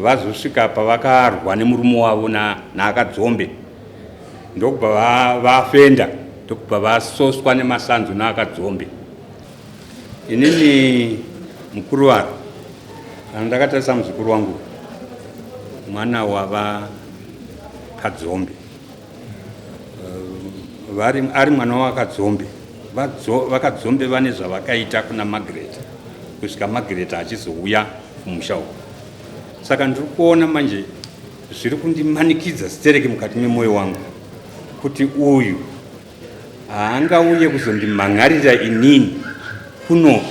vazosvika pavakarwa nemurume wavo naakadzombe ndokubva vafenda ndokubva vasoswa nemasanzu naakadzombe. Inini mukuru waro kana ndakatarisa muzukuru wangu mwana wava Kadzombe vari ari mwana waKadzombe vaKadzombe vane zvavakaita kuna Margaret kusvika Margaret achizouya kumusha uku. Saka ndiri kuona manje zviri kundimanikidza sitereki mukati memwoyo wangu kuti uyu haangauye kuzondimhan'arira inini kuno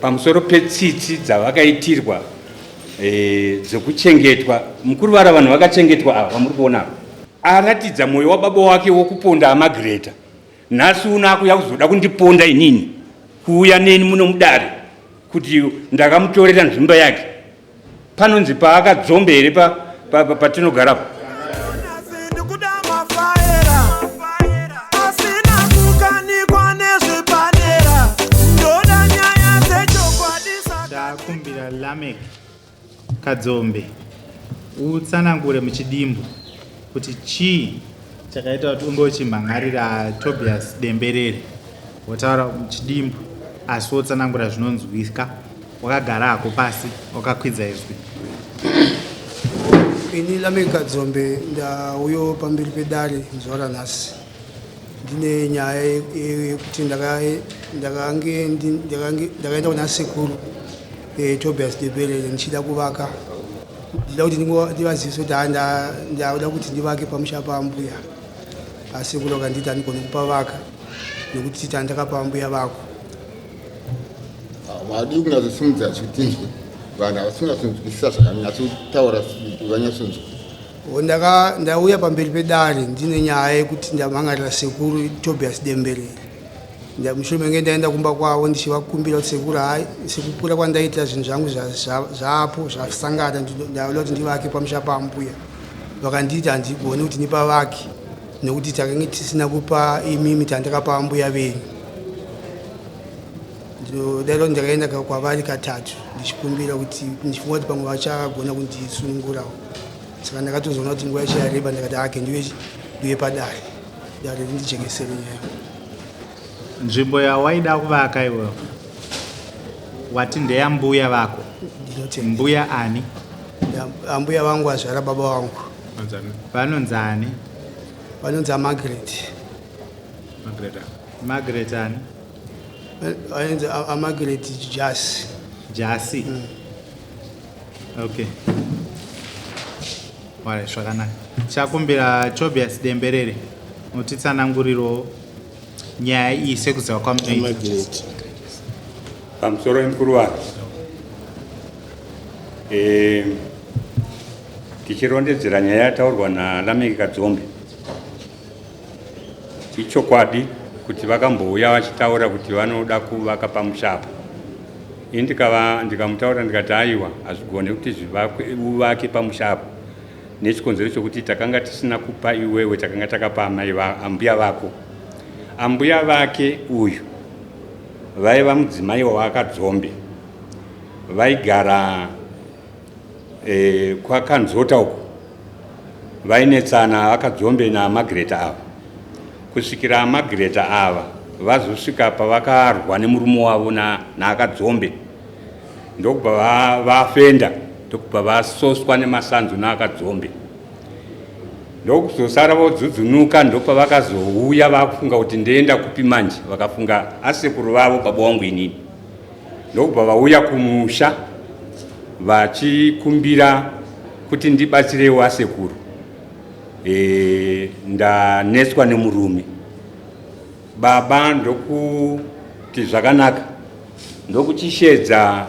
pamusoro petsitsi dzavakaitirwa e, dzekuchengetwa mukuru vara vanhu vakachengetwa ava vamuri kuona ava aratidza mwoyo wababa wake wokuponda amagreta nhasi uno akuya kuzoda kundiponda inini kuuya neni muno mudare kuti ndakamutorera nzvimbo yake panonzi paakadzombe here patinogara pa, pa, Takumbira Lameck Kadzombe utsanangure muchidimbu kuti chii chakaita kuti unge uchimhan'arira Tobias Demberere. Wotaura muchidimbu asi wotsanangura zvinonzwika wakagara hako pasi wakakwidza izwi. Ini Lameck Kadzombe ndauyo pamberi pedare zuva ranhasi. Ndine nyaya yekuti ndakange ndakaenda kuna sekuru eh, Tobias Debelele ndichida kuvaka ndida kuti ndivazivise kuti ndakuda kuti ndivake pamusha paambuya asi sekuru vakanditi handigoni kupavaka nekuti tandakapa ambuya vako. Vadii kunyatsosimudza tinzwe vanhu havasi kunyatsonzwisisa zvakanyatsokutaura vanyatsonzwa. Ndaka ndauya pamberi pedare ndine nyaya yekuti ndamhan'arira sekuru Tobias Demberere. Mushure menge ndaenda kumba kwavo ndichivakumbira kuti sekuru hai sekukura kwandaita zvinhu zvangu zvaapo zvasangana ndauda kuti ndivake pamusha paambuya. Vakanditi handigoni kuti ndipavake nekuti takange tisina kupa imimi tandakapa ambuya venyu. Ndinodaira kuti ndakaenda kwavari katatu ndichikumbira kuti ndichifunga kuti pamwe vachagona kundisunungurawo. Saka ndakatozoona kuti nguva yacho yareba ndakati ake ndiwe ndiwe padare dare rindijekesere nyaya. Nzvimbo yawaida kuvaka iwewe wati ndeyambuya vako? Ndinotenda. Mbuya ani? Ambuya vangu azvara baba vangu. Vanonzi ani? Vanonzi aMargaret. Margaret ani? Vanonzi aMargaret Jasi. Jasi. Okay. Alright, zvakanaka. Chakumbira Tobias Demberere mutitsananguriro nyaya iyi sekuziva kwamunoita. Margaret. Pamusoro mukuru waro e, tichirondedzera nyaya yataurwa naLameki Kadzombe Ichokwadi kuti vakambouya vachitaura kuti vanoda kuvaka pamusha apa. Ini ndikava ndikamutaura ndikati aiwa hazvigone kuti zvivakwe uvake pamusha apa nechikonzero chokuti takanga tisina kupa iwewe takanga takapa amai va, ambuya vako. Ambuya vake uyu vaiva mudzimai wavakadzombe vaigara e, kwakanzota uko vainetsana vakadzombe naamagreta ava kusvikira amagreta ava vazosvika pavakarwa nemurume wavo naakadzombe ndokubva vafenda ndokubva vasoswa nemasanzu naakadzombe ndokuzosara vodzudzunuka ndopavakazouya vakufunga kuti ndoenda kupi manje vakafunga asekuru vavo baba wangu inini ndokubva vauya kumusha vachikumbira kuti ndibatsirewo asekuru e, ndanetswa nemurume baba ndokuti zvakanaka ndokuchishedza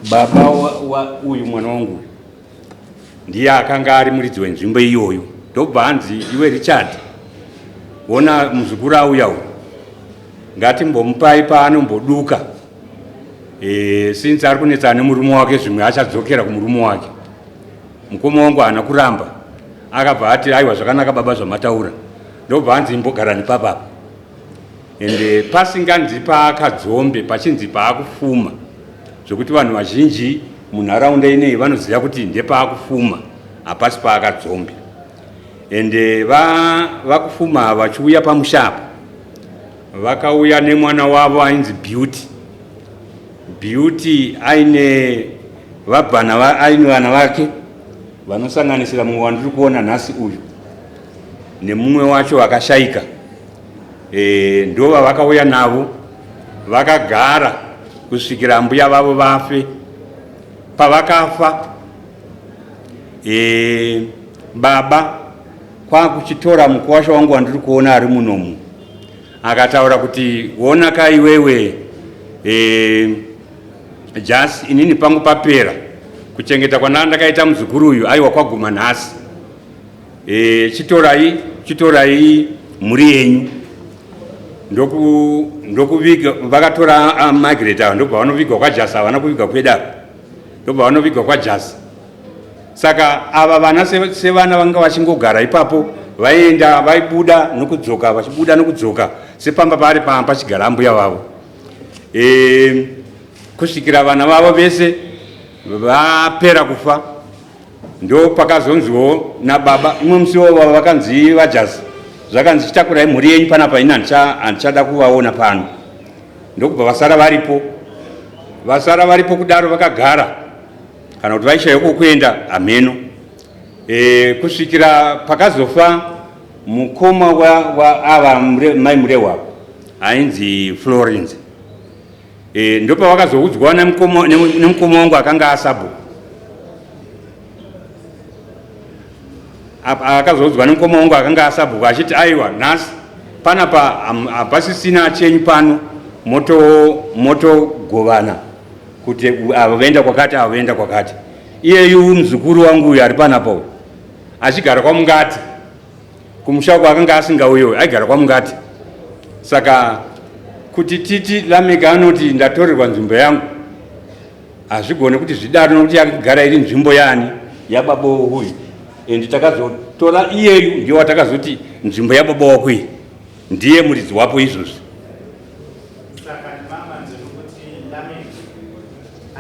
baba wa, wa, uyu mwana wangu uyu ndiye akanga ari muridzi wenzvimbo iyoyo ndobva hanzi iwe Richard wona muzukuru auya uyu ngatimbomupai paanomboduka e, since ari kunetsana nemurume wake zvimwe achadzokera kumurume wake mukoma wangu haana kuramba akabva ati aiwa zvakanaka baba zvamataura ndobva hanzi imbogarani papapa ende pasinganzi paakadzombe pachinzi paakufuma zvekuti vanhu vazhinji munharaunda ineyi vanoziva kuti ndepaakufuma hapasi paakadzombe ende vakufuma vachiuya pamusha apa vakauya nemwana wavo ainzi Beauty. Beauty aine vabvana aine vana vake vanosanganisira mumwe wandiri kuona nhasi uyu nemumwe wacho akashaika. E, ndova vakauya navo vakagara kusvikira mbuya vavo vafe. Pavakafa e, baba kwakuchitora mukuwasha wangu wandiri kuona ari munomu akataura kuti wona ka iwewe e, jasi inini pangu papera kuchengeta kwandaa ndakaita muzukuru uyu aiwa kwaguma nhasi e, chitorai chitorai mhuri yenyu ndokuviga vakatora Margaret ava ndobva vanovigwa kwajasi havana kuvigwa kwedapa ndobva vanovigwa kwajasi saka ava vana sevana vanga vachingogara ipapo vaienda vaibuda nokudzoka vachibuda nokudzoka sepamba paari pamba pachigara ambuya vavo e, kusvikira vana vavo vese vapera kufa ndo pakazonziwo nababa umwe musi wavo vakanzi vajazi zvakanzi chitakurai mhuri yenyu panapa ini handichada kuvaona pano ndokubva vasara varipo vasara varipo kudaro vakagara kana kuti vaishaya kwokuenda hameno e, kusvikira pakazofa mukoma waava mai Murehwa ainzi Florence e, ndopavakazoudzwa nemukoma wangu akanga asabhuku akazoudzwa nemukoma wangu akanga asabhuku achiti aiwa nhasi panapa hapasisina chenyu pano motogovana moto kuti ava vaenda kwakati ava vaenda kwakati iyeyu muzukuru wangu uyu ari panapa uyu achigara kwamungati kumusha uko akanga asingauye uyu aigara kwamungati saka kuti titi Lameka anoti ndatorerwa nzvimbo yangu hazvigone kuti zvidaro nokuti yakagara iri nzvimbo yaani yababa uyu and takazotora iyeyu ndiye watakazoti nzvimbo yababa wako iyi ndiye muridzi wapo izvozvi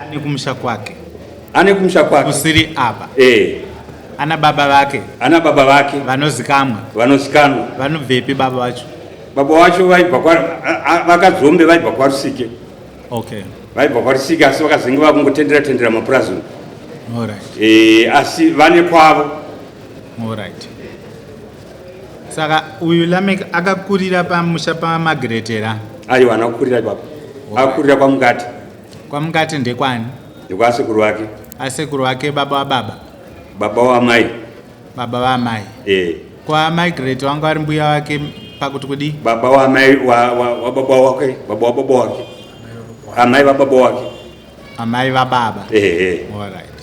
ane kumusha kwake ane kumusha kwake kusiri apa eh ana baba vake ana baba vake vanozikamwa vanozikanwa vanobvepi baba vacho baba vacho vaibva vakadzombe vaibva kwarusike okay vaibva kwarusike asi vakazenge vakungotendera tendera mapurazi alright eh asi vane kwavo alright saka uyu Lamek akakurira pamusha paMagretera aiwa ana kukurira ipapo akakurira kwamungati kwamungati ndekwani ndekwasekuru vake asekuru vake baba wababa baba wamai baba vaamai eh kwaMargaret wanga vari mbuya wake pakuti kudii baba wamai wababa wake baba wababa wake amai vababa wake amai vababa ehe alright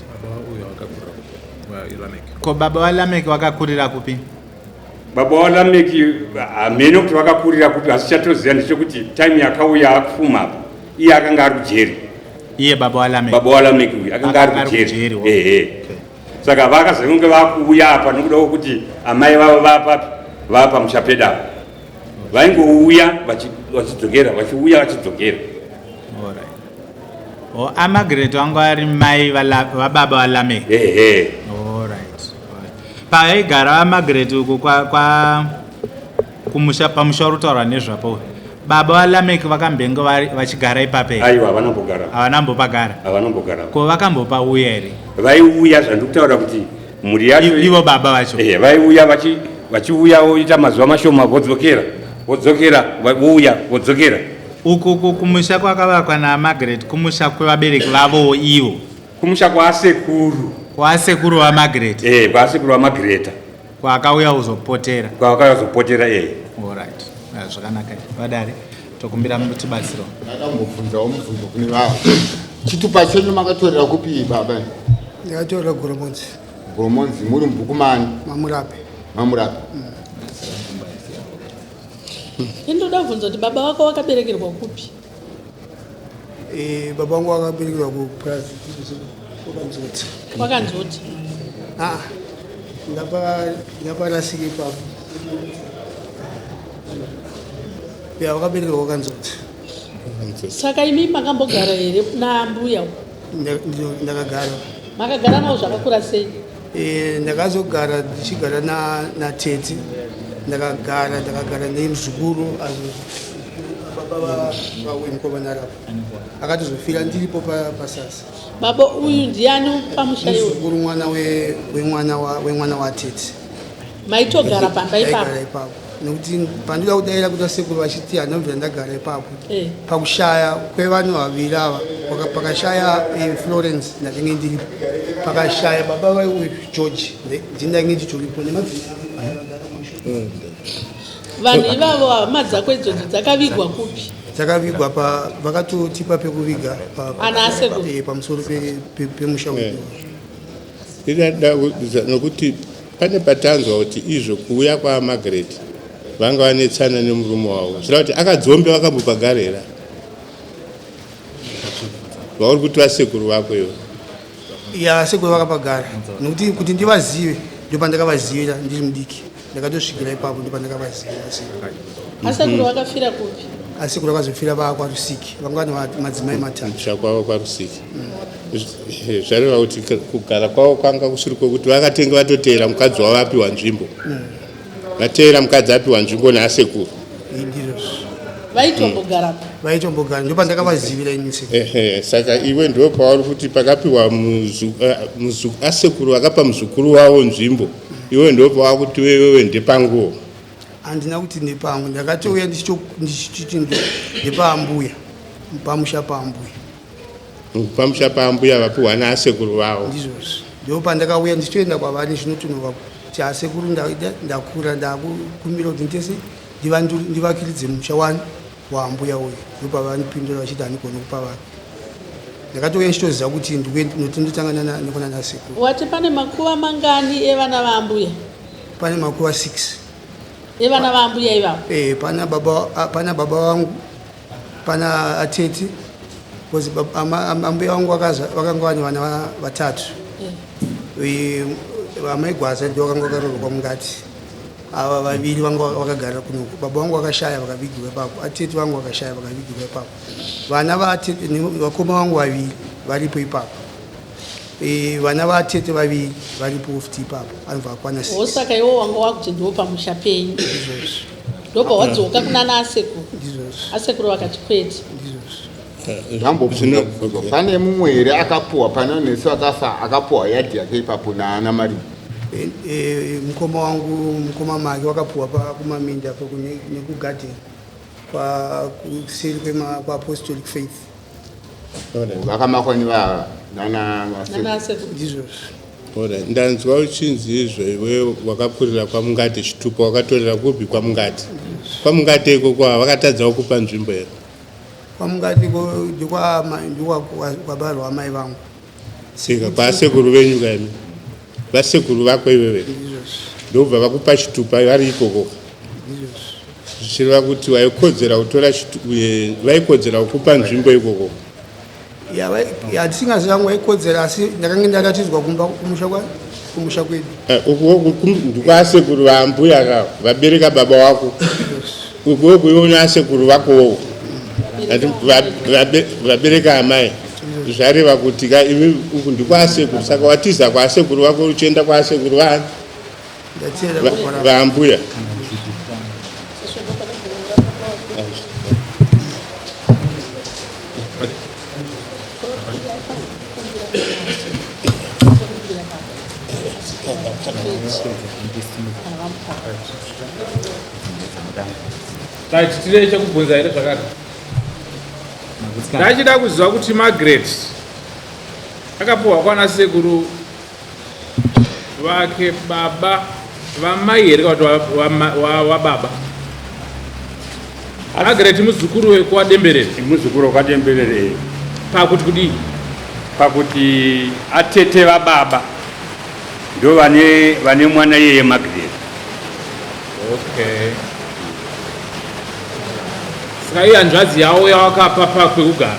ko baba vaLamek vakakurira kupi baba waLameki hamene kuti vakakurira kupi asi chatoziva ndechekuti time yakauya akufuma apa iye akanga ari kujeri iye baba waLamek baba waLameki uyu akanga ari kujeri ehe saka vakazonge vakuuya apa nokuda kwokuti amai vavo vapapi vapa musha pedu apa vaingouya vachidzokera vachiuya vachidzokera o aMargaret vanga vari mai vababa vaLamek ehe alright pavaigara vaMargaret uku kwa kumusha pamusha uri kutaurwa nezvapo baba vaLamek vakambenge vachigara ipapo here aiwa havana mbogara havana mbopagara havana mbogara ko vakambopauya here vaiuya zvandiri kutaura kuti mhuri yacho ivo baba vacho ehe vaiuya vachiuya voita mazuva mashoma vodzokera vodzokera vouya vodzokera uku kumusha kwakavakwa naMargaret kumusha kwevabereki vavowo ivo kumusha kwaasekuru kwasekuru vaMargaret eh kwasekuru vaMargareta kwaakauya kuzopotera kwaakauya kuzopotera eh alright zvakanaka vadare tokumbira mutibatsiro ndakambobvunzawo mubvunzo kune vava chitupa chenyu makatorera kupi baba ndakatorera Goromonzi Goromonzi muri mubhuku mani Mamurape Mamurape indoda kubvunza kuti baba vako vakaberekerwa kupi e, baba vangu vakaberekerwa kupurazi kwakanzoti kwakanzoti aa ndaparasike ipapo ya vakaberekerwa kwakanzoti saka imi makambogara here nambuya Ndakagara. Makagara navo zvakakura sei? Eh, ndakazogara ndichigara natete, ndakagara ndakagara nemuzukuru, baba vawemukoma Narapo akatozofira ndiripo pasasa. Baba uyu ndiani pamusha iwo? Muzukuru, mwana wemwana watete. Maitogara pamba ipapo? Ipapo, nekuti pandinoda kudaira kuti asekuru vachiti handinobvira ndagara ipapo. Pakushaya kwevanhu vaviri ava, pakashaya Florence ndakenge ndiripo, pakashaya baba vauyu George ndindange nditoripo nemadzimai. Vanhu ivavo, hama dzako idzodzo dzakavigwa kupi? Dzakavigwa pa vakatotipa pekuviga Ana asekuru? Pamusoro pemusha wedu. Ndinoda nokuti pane patanzwa kuti izvo kuuya kwaMargaret vanga vanetsana nemurume wavo, zvireva kuti akadzombe vakambopagarera vauri kuti vasekuru vako ivo? Ya, sekuru vakapagara, nekuti kuti ndivazive ndopandakavazivira ndiri mudiki, ndakatosvikira ipapo ndopandakavazivira sekuru. Asekuru vakafira kupi? Asekuru vakazofira vaakwarusiki, vanga vane madzimai 3. Musha kwavo kwaRusiki. Zvareva kuti kugara kwavo kwanga kusiri kwekuti vakatenge vatoteera mukadzi wavo apiwa nzvimbo, vateera mukadzi apiwa nzvimbo naasekuru. Ndizvozvo. Vaitombogarapo? Vaitombogara, ndopandakavazivira ini sekuru. Ehe, saka iwe ndo pauri kuti pakapiwa asekuru vakapa muzukuru wavo nzvimbo, iwe ndo pawakuti wewewe ndepanguwo? Handina kuti ndepangu, ndakatouya ndichiti ndepaambuya, pamusha paambuya. Pamusha paambuya vapiwa naasekuru vavo. Ndizvozvo, ndo pandakauya ndichitoenda kwavari zvinotonova kuti asekuru, ndakura, ndakukumbira kuti nditese ndivakiridze musha wani waambuya uyu. Ndopavanipindura vachiti handigoni kupa vake. Ndakatouya ndichitoziva kuti ndotangana nekuna nasekuru. Wati pane makuva mangani evana vaambuya? Pane makuva 6. Evana vaambuya ivavo? Eh, pana baba vangu, pana atete, because ambuya vangu vakanga vane vana vatatu. Amai Gwaza ndio vakanga vakaroorwa mungati, ava vaviri vanga vakagara kunoku. Baba vangu vakashaya vakavigirwa ipapo, atete vangu vakashaya vakavigirwa ipapo, vana vaatete vakoma vangu vaviri varipo ipapo. Vana vatete vaviri varipo futi ipapo, anobva akwana six. Saka iwo wanga wakuti ndo pamusha penyu? Ndizvozvo. Ndobva wadzoka kuna naasekuru? Ndizvozvo. Asekuru vakati kwete? Ndizvozvo. Ndambobvunza, pane mumwe here akapuwa pane nesu akafa akapuwa yadhi yake ipapo naana Mari? Mukoma wangu, mukoma make wakapuwa pakumaminda nekugadheni kuseri kwaApostolic Faith. Vakamakwa nana. Nana asekuru. Ndizvozvo. Alright, ndanzwa uchinzi izvo iwe wakakurira kwaMungati, chitupa wakatorera kupi? KwaMungati. KwaMungati ikoko vakatadzawo kupa nzvimbo here? KwaMungati ndikwabarwa amai vangu. Sika kwasekuru venyu kaimi, vasekuru vako iwewe? Ndizvozvo. Ndobva vakupa chitupa vari ikoko? Ndizvozvo. Zvichireva kuti waikodzera kutora vaikodzera kukupa nzvimbo ikoko? Ya, tisingazivi vangu vaikodzera, asi ndakange ndaratidzwa kumba kumusha kwedu. Ukuwo ndikwasekuru vaambuya ka vabereka baba wako, ukuwo kuiona asekuru vakowo. Ati vabereka amai, zvareva kuti ka imi uku ndikwasekuru, saka watiza kwasekuru vako uchienda kwasekuru vaani? Ndatiyera kugora. Vaambuya. Right, tine chekubvunza here zvakare? Ndachida kuziva kuti Margaret akapiwa kwana sekuru vake baba vamai here kana kuti wababa? Margaret muzukuru wekwaDemberere? Muzukuru wekwaDemberere. Pakuti kudii? Pakuti atete vababa ndo vane mwana iyeye Margaret. Okay, saka iye hanzvadzi yavo yawakapa pakwekugara?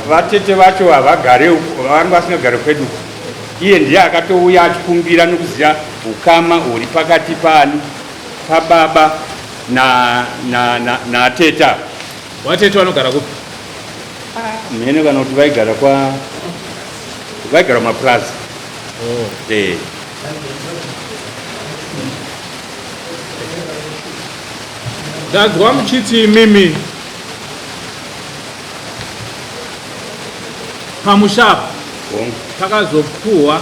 Vatete vacho havagare uko, vanga vasingagare kwedu uko. Iye ndiye akatouya achikumbira nokuziva ukama huri pakati paani, pababa naatete. Watete vanogara kupi? Mhene kana kuti vaigara kwa vaigara mapurazi. Oh. Eh. Ndanzwa muchiti imimi pamusha apa pakazopuhwa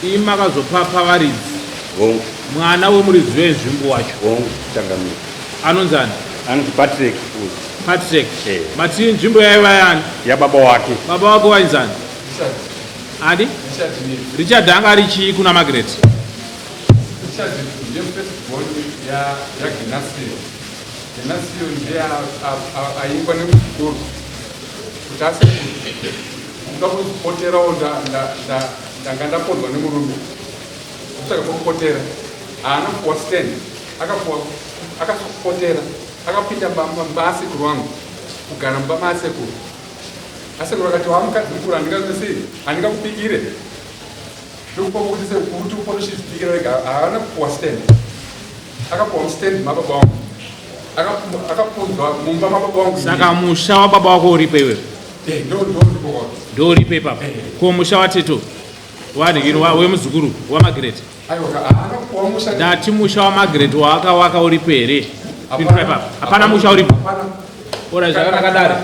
imi makazopa pavaridzi mwana wemuridzi wenzvimbo wacho anonzi ani? Anonzi Patrick. Patrick. Eh. Mati nzvimbo yaiva yani? Yababa wake. Baba wake wainzi ani? Ani? Richard anga ari chii kuna Margaret? Richard ndiye first born ya ya Genasio. Genasio ndiye aingwa nemuzukuru kuti asekuru ndoda kuzipoterawo ndanga ndapondwa nemurume kutsvaka kwekupotera haana kupuwa stand akapuwa akapotera akapinda mumba asekuru wangu kugara mumba maasekuru asekuru akati wamukadzi mukuru handingazvesei handingakubikire ndokupa kuti sekuti upone uchizvibikira wega haana kupuwa stand akapuwa mustand mababa wangu akapunzwa mumba mababa wangu saka musha wababa wako uripo iwewe eh, ndo uripo ipapo eh. ko musha wateto wanhikini wemuzukuru wamagret ndati musha wamagret waakawaka uripo here hapana musha uripo ora zvakanaka dare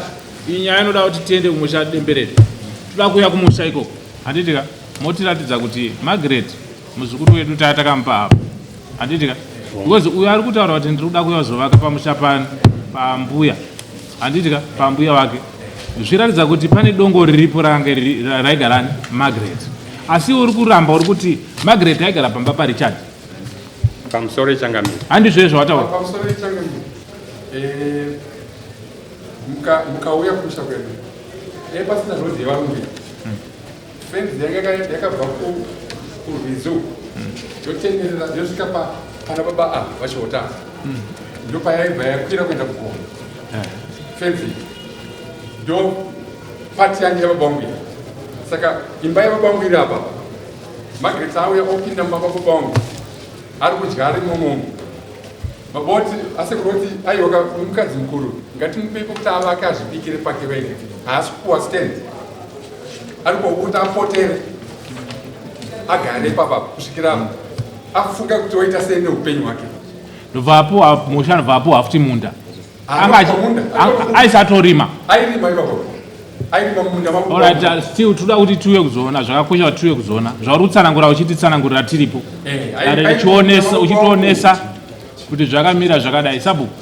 iyi nyaya inoda kuti tiende kumusha demberere toda kuuya kumusha ikoko handiti ka motiratidza kuti Margaret muzukuru wedu taa takamupa apa handiti ka because uyo ari kutaura kuti ndiri kuda kuuya kuzovaka pamusha pambuya handiti ka pambuya wake zviratidza kuti pane dongo riripo range raigara Margaret asi uri kuramba uri kuti Margaret aigara pamba paRichard pamusoro ichangamire handizvo zvawataura pamusoro ichangamire eh, mukauya kumusha kwedu dai pasina road yevarungu fenzi yanga yakabva kurwizi uku yotenderera yosvika pana baba a vachihota ndopayaibva yakwira kuenda kugomo fenzi ndo pati yange yababa vangu iyi saka imba yababa vangu iri apa Margaret auya opinda mumba mababa vangu ari kudya ari momomo Baba voti asekuru voti aiwa ka mukadzi mukuru ngatimupei pekuti avake azvibikire pake vega haasi kupuwa stand ari kuti apotere agare ipapa kusvikira afunga kuti oita sei neupenyu hwake ndobva apuwa musha ndobva apuwa futi munda aisatorima airima ipapo airima mumunda Alright, still toda kuti tiuye kuzoona zvakakosha kuti tiuye kuzoona zvauri kutsanangura uchititsanangurira tiripo eh, uchionesa uchitionesa kuti zvakamira zvakadai sabhuku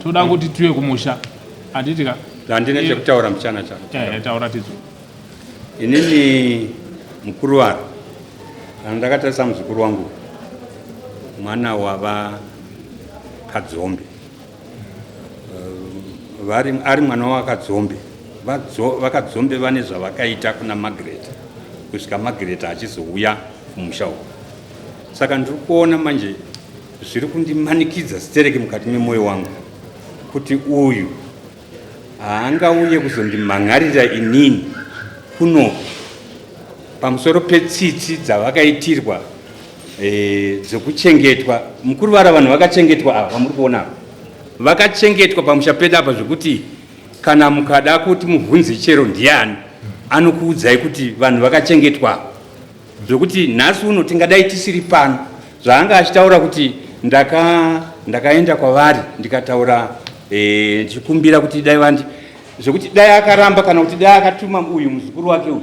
toda kuti tiuye kumusha handiti ka handina chekutaura muchana chako eh, taura tidzo Inini mukuru waro kana ndakatarisa muzukuru wangu mwana wava Kadzombe eh, vari ari mwana waKadzombe vaKadzombe vane zvavakaita kuna Margaret kusvika Margaret achizouya kumusha uku saka ndiri kuona manje zviri kundimanikidza stereki mukati memwoyo wangu kuti uyu Haangauye kuzondimhan'arira inini kuno pamusoro petsitsi dzavakaitirwa e, dzekuchengetwa. Mukuru vara vanhu vakachengetwa ava vamuri kuona ava vakachengetwa pamusha pedu apa zvekuti kana mukada kuti mubvunze chero ndiani anokuudzai kuti vanhu vakachengetwa zvekuti nhasi uno tingadai tisiri pano zvaanga achitaura kuti ndaka ndakaenda kwavari ndikataura eh, ndichikumbira kuti dai vandi zvekuti dai akaramba kana kuti dai akatuma uyu muzukuru wake uyu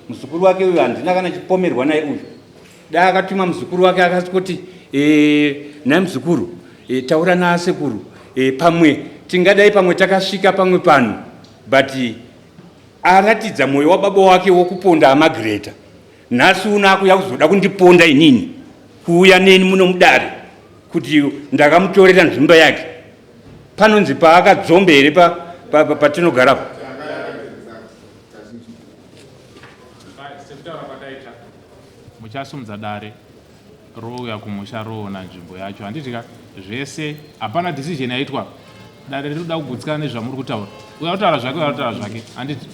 muzukuru wake uyu handina kana chipomerwa naye uyu dai akatuma muzukuru wake akati kuti eh, nhai muzukuru eh, taura naasekuru eh, pamwe tingadai pamwe takasvika pamwe pano but Aratidza moyo wababa wake wokuponda aMagreta. Nhasi uno akuya kuzoda kundiponda inini, kuuya neni muno mudare kuti ndakamutorera nzvimbo yake. Panonzi paakadzombe here patinogara pa, pa, Muchasumudza dare rouya kumusha roona nzvimbo yacho handiti ka zvese hapana decision yaitwa dare riri kuda kugutsikana nezvamuri kutaura uya kutaura zvake uya kutaura zvake handiti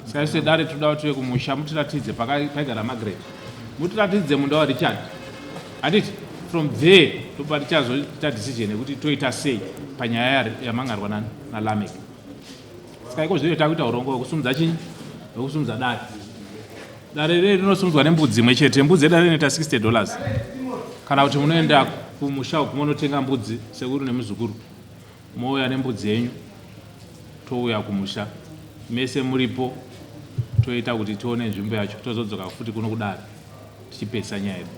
saka isu sedare tinoda kuti tiuye kumusha mutiratidze paigara Margaret mutiratidze munda waRichard handiti from there topa tichazoita decision yekuti toita sei panyaya yamangarwa nani naLamek. Saka iko zvino takuita urongwa hwekusumudza chinyi? Hwekusumudza dare. Dare rei rinosumudzwa nembudzi imwe chete. Mbudzi yedare inoita 60 dollars. Kana kuti munoenda kumusha uku monotenga mbudzi sekuru nemuzukuru. Mouya nembudzi yenyu touya kumusha mese muripo toita kuti tione nzvimbo yacho tozodzoka futi kuno kudare tichipedzisa nyaya yedu.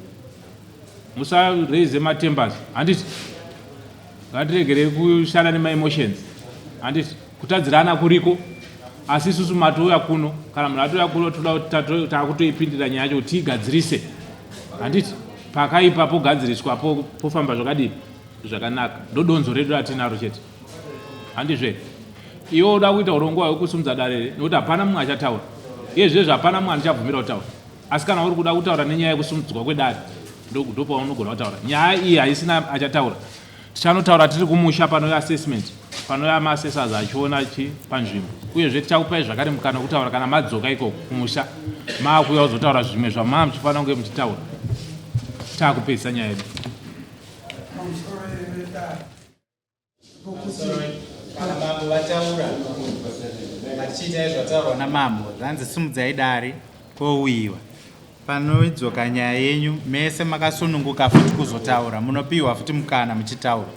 Musaraise matembers handiti? Ngatiregerei kushanda nemaemotions handiti? Kutadzirana kuriko asi isusu matouya kuno kana munhu atouya kuno toda takutoipindira nyaya yacho kuti tiigadzirise handiti? Pakaipa pogadziriswa pofamba zvakadii zvakanaka ndodonzo redu ratinaro chete handizve? Iwe uda kuita urongwa hwekusimudza dare nekuti hapana mumwe achataura iye zvezvo hapana mumwe andichabvumira kutaura Asi kana uri kuda kutaura nenyaya yekusumudzwa kwedare ndopaunogona kutaura. Nyaya iyi haisina achataura. Tichanotaura tiri kumusha panouya assessment, panouya maassessors achiona chi panzvimbo. Uyezve tichakupai zvakare mukana wekutaura kana madzoka ikoko kumusha maakuuya kuzotaura zvimwe zvamaa muchifanira kunge muchitaura. Taakupedzisa nyaya yedu. Kana mambo vataura vachiitai zvataurwa namambo zvanzi simudzai dare kouyiwa panoidzoka nyaya yenyu mese makasununguka futi kuzotaura munopiwa futi mukana muchitaura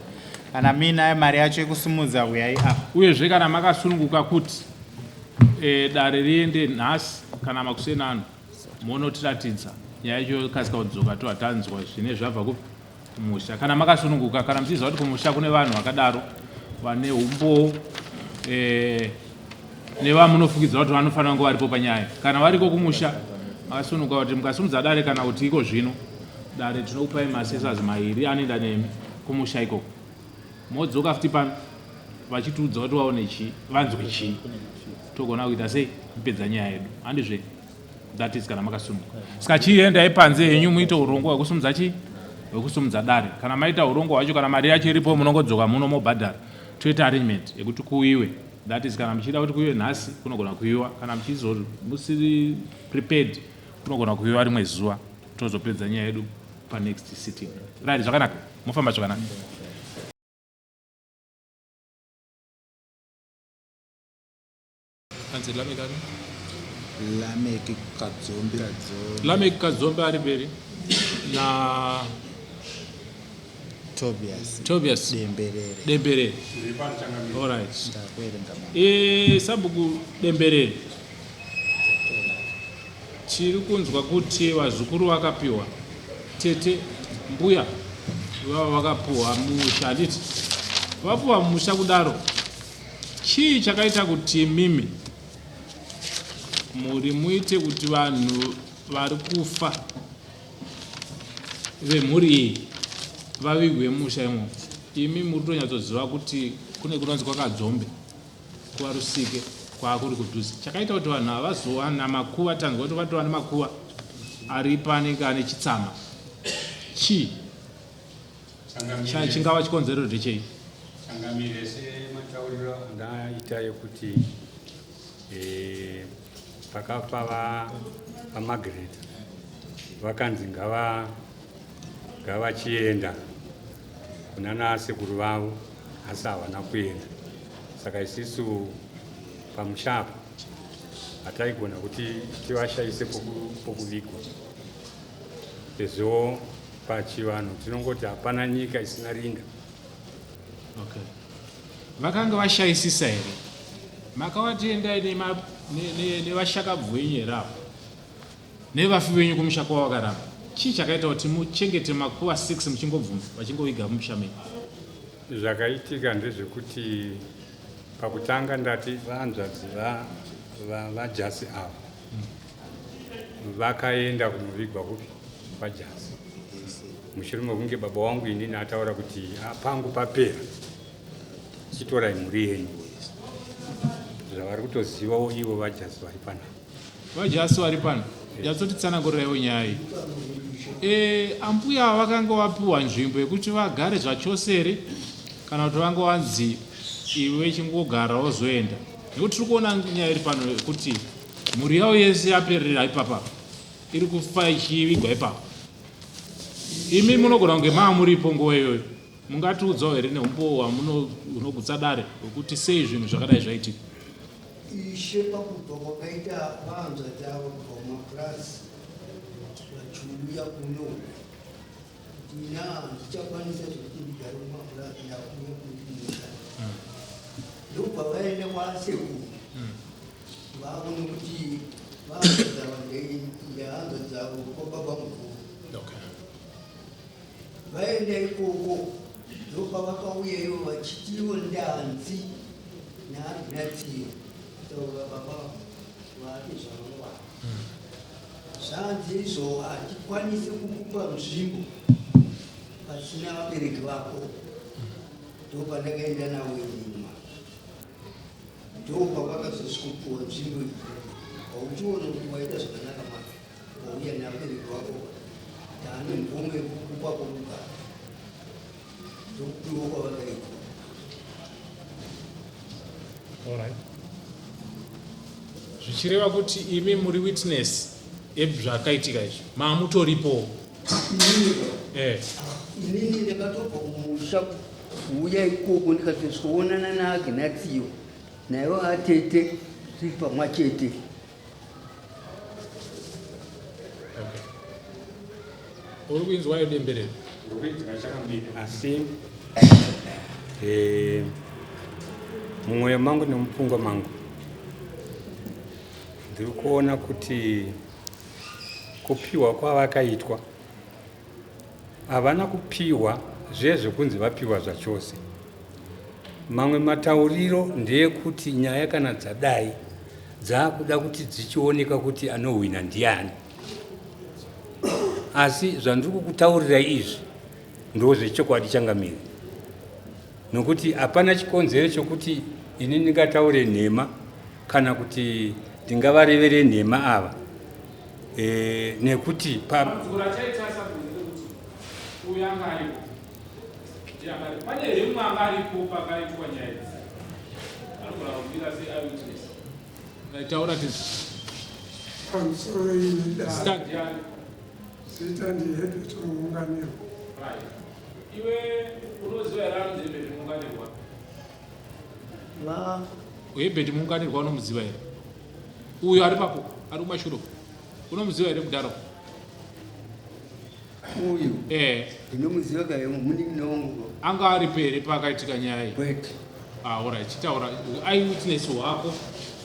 kana muinayo mari yacho yekusimudza huyai apa uyezve kana makasununguka kuti e, dare riende nhasi kana makuseni ano monotiratidza nyaya yacho yokasika kudzoka tobva tanzwa zvine zvabva kupi kumusha kana makasununguka kana muchiziva kuti kumusha kune vanhu vakadaro vane umbowo eh, nevamunofungidzira kuti vanofanira kunge varipo panyaya kana variko kumusha makasununguka kuti mukasimudza dare kana kuti iko zvino dare tinokupai masesaz mairi anoenda nemi kumusha ikoko modzoka futi pano vachitiudza kuti vaone chii vanzwe chii togona kuita sei kupedza nyaya yedu handizve that is kana makasununguka saka chiendai panze henyu muite urongwa hwekusumudza chii hwekusumudza dare kana maita urongwa hwacho kana mari yacho iripo munongodzoka muno mobhadhara toita arrangement yekuti kuiwe that is kana muchida kuti kuiwe nhasi kunogona kuiwa kana muchizo musiri prepared kunogona kuiwa rimwe zuva tozopedza nyaya yedu panext sitting right zvakanaka mofamba zvakanaka Anzi Lameck ani? Lameck Kadzombe. Lameck Kadzombe ari mberi na Tobias. Tobias Demberere. Demberere. All right. Eh, sabhuku Demberere. Tiri kunzwa kuti vazukuru vakapiwa tete mbuya vava vakapuwa musha handiti vapuwa musha kudaro Chii chakaita kuti imimi mhuri muite kuti vanhu vari kufa vemhuri iyi vavigwe mumusha imomo? Imi muri kutonyatsoziva kuti kune kunonzi kwaKadzombe, kuVarusike kwaakuri kudhuze. Chakaita kuti vanhu ava vazowana makuva, tanzwa kuti vatova nemakuva aripo anenge ane chitsama chii? Chingava chikonzero ndechei? Changamire, sematauriro andaita ekuti eh, pakafa vaMargaret vakanzi ngava ngavachienda kuna nasekuru vavo asi havana kuenda saka isisu pamusha apa hataigona kuti tivashaise pokuvigwa sezvo Pachivanhu tinongoti hapana nyika isina rinda. Okay. Vakanga vashaisisa here? Makavati endai nevashakabvu venyu here avo? Nevafi venyu kumusha kwavo vakaramba. Chii chakaita kuti muchengete makuva 6 muchingobvuma vachingoviga mumusha menyu? Zvakaitika ndezvekuti pakutanga ndati vahanzvadzi vaJasi ava vakaenda kunovigwa kupi kwaJasi mushure mekunge baba wangu inini ataura kuti ah, pangu papera chitorai mhuri yenyu zvavari kutozivawo ivo vaJasi vari panapa vaJasi vari pano nyatsotitsanangurireiwo nyaya iyi e, ambuya vakanga vapiwa nzvimbo yekuti vagare zvachose here kana kuti vanga vanzi iwe chingogara wozoenda nekuti tiri kuona nyaya iri pano yekuti mhuri yavo yese yaperera ipapa iri kufa ichivigwa ipapo imi munogona kunge maa muripo nguva iyoyo mungatiudzawo here neumbowo hunogutsa dare hwekuti sei zvinhu zvakadai zvaitika? Ishe pakubva kwakaita vahanzvadzi ava kubva kumapurazi vachiuya kuno kuti ina handichakwanisa zvekuti ndigare kumapurazi ndakuuya kumusha ndobva vaenda kwasekuru vaone kuti vahanzvadzi ava ndehanzvadzi dzavo kwababa mukuru. Vaenda ikoko ndopavakauya ivo vachiti ivo ndanzi naAgnatio kutaura baba vaatezvara zvanzi izvo hatikwanise kukupa nzvimbo pasina vabereki vako. Ndopandakaenda navo inima ndopavakazosvikopiwa nzvimbo iyi. Hauchiona kuti waita zvakanaka manje wauya nevabereki vako taane mvumo yekukupa kwokugara ndokupiwa kwavakaitwa. Alright. Zvichireva kuti imi muri witness yezvakaitika izvi, maamutoripo. Eh. Inini ndakatobva kumusha kuuya ikoko ndikatosvikoonana naAgnatio naivo atete tiri pamwa chete. Okay. Uri kuinzwa iyo demberero? Ndikuinzwa chakambiri asi mumwoyo mangu nemupfungwa mangu ndiri kuona kuti kupiwa kwavakaitwa havana kupiwa zviye zvekunzi vapiwa zvachose. Mamwe matauriro ndeyekuti nyaya kana dzadai dzakuda kuti dzichioneka kuti anohwina ndiani. Asi zvandiri kukutaurirai izvi ndozvechokwadi changamire, nokuti hapana chikonzero chokuti ini ndingataure nhema kana kuti ndingavarevere nhema ava e, nekuti pa uyu anga aripo pane here mumwe anga aripo pakaitwa nyaya idzi anogona kumira seeyewitness taura tizi pamusoro ini zita ndiani zita ndiHebert Muunganirwa. Right. Iwe unoziva here anonzi Hebert Muunganirwa? Va Hebert Muunganirwa unomuziva here? Uyo ari papo, ari kumashure uko. Unomuziva here mudhara? Uyu? Eh. Ndinomuziva kaye munin'ina wangu. Anga aripo here pakaitika nyaya iyi? Kwete. Ah, alright, chitaura eyewitness hwako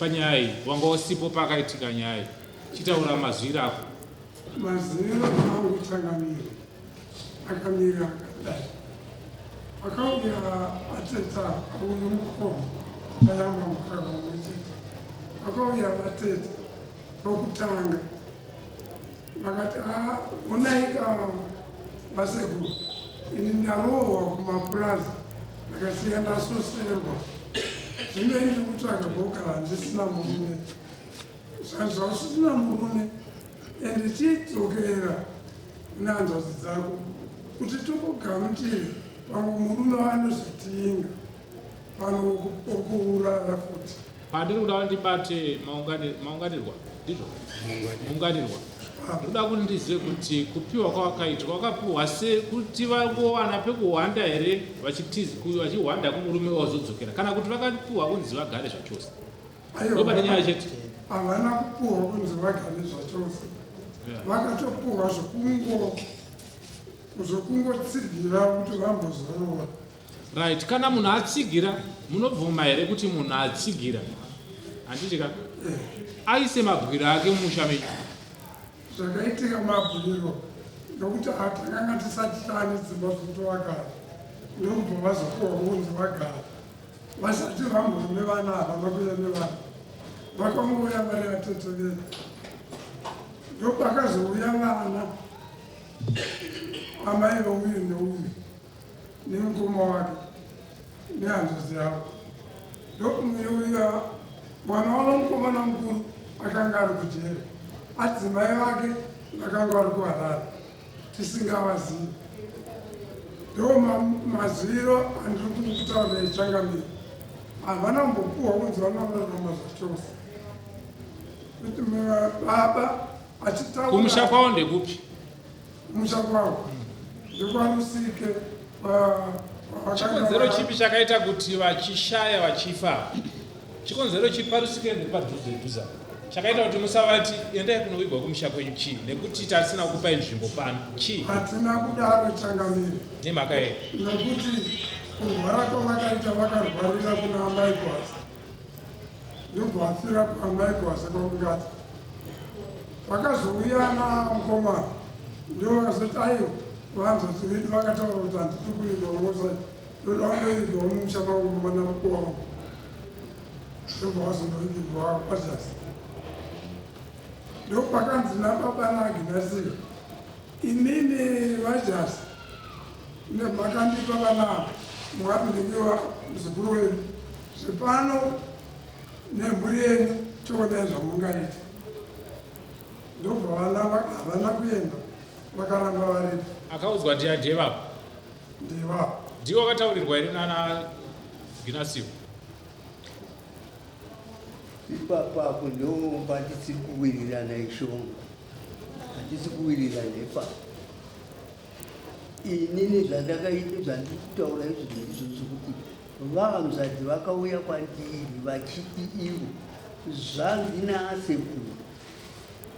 panyaya iyi. Wanga usipo pakaitika nyaya iyi. Chitaura mazwiro ako. Mazwiro angu changamire akamira akadai. Akauya ateta uyu mukoma tayamba mukaka umwe chete. Akauya vatete vokutanga vakati a onaika vasekuru ini ndarohwa kumapurazi ndakasiya ndasoserwa zvino ini kutsvaga bhokara handisina murume zvausisina murume ende chidzokera kune hanzvadzi dzako kuti tikugamuchire pamwe murume vanozotinga pano okuuraya futi. Pandiri kuda ndibate maunganirwa ndizvo muunganirwa ndoda kuti ndizive kuti kupiwa kwawakaitwa wakapiwa sekuti vangowana pekuhwanda here vachihwanda kumurume wazodzokera kana kuti vakapiwa kunzi vagare zvachose. Ndopane nyaya chete. Havana kupuhwa kunzi vagare zvachose. Vakatopuhwa zvekungo zvekungotsigira kuti vambozorora. Right, kana munhu atsigira munobvuma here kuti munhu atsigira handiti ka aise mabwiro ake mumusha menyu? Zvakaitika mabwiro nokuti takanga tisati taane dzimba dzokuti vagare ndokubva vazopuhwa kunzi vagare vasati vambove nevana havana kuuya nevana vakangouya vari vatete vedu ndopakazouya vana amai veuyu neuyu nemukoma wake nehanzvadzi yavo ndokumuyeuya mwana wavo mukomana mukuru akanga ari kujeri adzimai vake vakanga vari kuHarare tisingavazivi ndo maziviro andiri kutaura echangamire havana kumbopuhwa kunzi vanorarama zvachose kuti baba achitaura Kumusha kwavo ndekupi? Kumusha kwavo ndekwaRusike. Chikonzero chipi chakaita kuti vachishaya vachifa? Chikonzero chiri parusike nepadhuze dhuze apa chakaita kuti musavati endai kunovigwa kumusha kwenyu chii nekuti tasina kukupai nzvimbo pano chii? Hatina kudaro changamire. Nemhaka yei? Nekuti kurwara kwavakaita vakarwarira kuna amai Gwasa. Ndobva vafira kwaamai Gwasa kwaMungata. Pakazouya namukomana ndivo vakazoti aiwa vanzvadzi vedu vakataura kuti handidi kuigwa musa ndoda kundoigwa mumusha mangu mwana wangu. Ndobva vazondoigwa kwaJasi. Ndopakanzi nababa naAgnasio imimi vaJasi makandipa vana ava mwabirikiwa muzukuru wenyu zvepano nemhuri yenyu chionai zvamungaita. Ndobva vana havana kuenda vakaramba varipo. Akaudzwa ndiye ndevapa? Ndevapa. Ndiwe wakataurirwa here nana Ginasio? Ipapo apo ndopandisiri kuwirirana ishongo. Handisi kuwirirana ipapo. Inini zvandakaita zvandiri kutaura izvo ndizvo zvekuti vahanzvadzi vakauya kwandiri vachiti ivo zvanzi naasekuru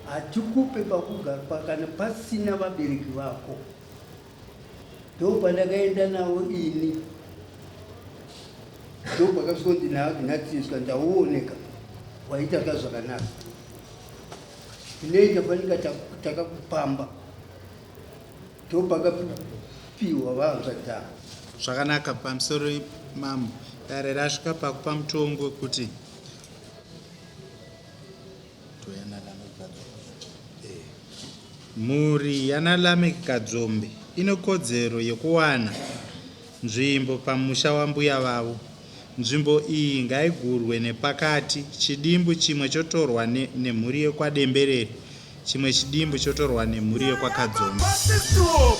hatikupe pakugara kana pasina vabereki vako. Ndopandakaenda navo ini ndopakasvika kuti naagnatiuswa ndauoneka waita ka zvakanaka tinoita fanika takakupamba ndopakapiwa vahanzvadzi Zvakanaka pamusoro mambo dare rasvika pakupa mutongo wekuti Mhuri yanaLameck Kadzombe ine kodzero yekuwana nzvimbo pamusha wambuya vavo. Nzvimbo iyi ngaigurwe nepakati, chidimbu chimwe chotorwa nemhuri yekwaDemberere, chimwe chidimbu chotorwa nemhuri yekwaKadzombe. Oh,